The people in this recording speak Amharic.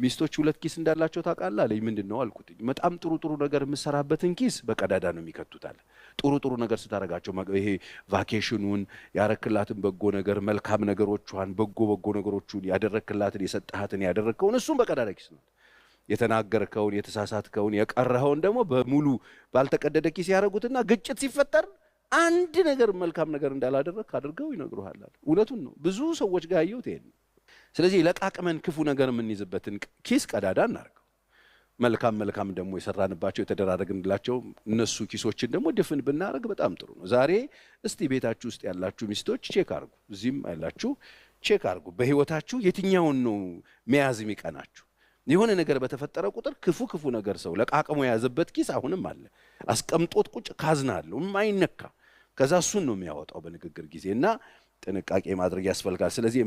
ሚስቶች ሁለት ኪስ እንዳላቸው ታውቃለህ አለኝ። ምንድን ነው አልኩትኝ። በጣም ጥሩ ጥሩ ነገር የምሰራበትን ኪስ በቀዳዳ ነው የሚከቱት አለ። ጥሩ ጥሩ ነገር ስታደርጋቸው ይሄ vacation ኑን፣ ያረክላትን በጎ ነገር፣ መልካም ነገሮቿን፣ በጎ በጎ ነገሮቹን ያደረክላትን፣ የሰጠሃትን፣ ያደረግከውን እሱም በቀዳዳ ኪስ ነው። የተናገርከውን፣ የተሳሳትከውን፣ የቀረኸውን ደግሞ በሙሉ ባልተቀደደ ኪስ ያደረጉትና ግጭት ሲፈጠር አንድ ነገር መልካም ነገር እንዳላደረግክ አድርገው ይነግሩሃል። እውነቱን ነው። ብዙ ሰዎች ጋር ያየሁት ይሄን ነው። ስለዚህ ለቃቅመን ክፉ ነገር የምንይዝበትን ኪስ ቀዳዳ እናርገው። መልካም መልካም ደግሞ የሰራንባቸው፣ የተደራረግንላቸው እነሱ ኪሶችን ደግሞ ድፍን ብናደርግ በጣም ጥሩ ነው። ዛሬ እስቲ ቤታችሁ ውስጥ ያላችሁ ሚስቶች check አርጉ፣ እዚህም ያላችሁ check አርጉ። በህይወታችሁ የትኛውን ነው መያዝ የሚቀናችሁ? የሆነ ነገር በተፈጠረ ቁጥር ክፉ ክፉ ነገር ሰው ለቃቅሞ የያዘበት ኪስ አሁንም አለ። አስቀምጦት ቁጭ ካዝና አለው የማይነካ። ከዛ እሱን ነው የሚያወጣው በንግግር ጊዜ እና ጥንቃቄ ማድረግ ያስፈልጋል። ስለዚህ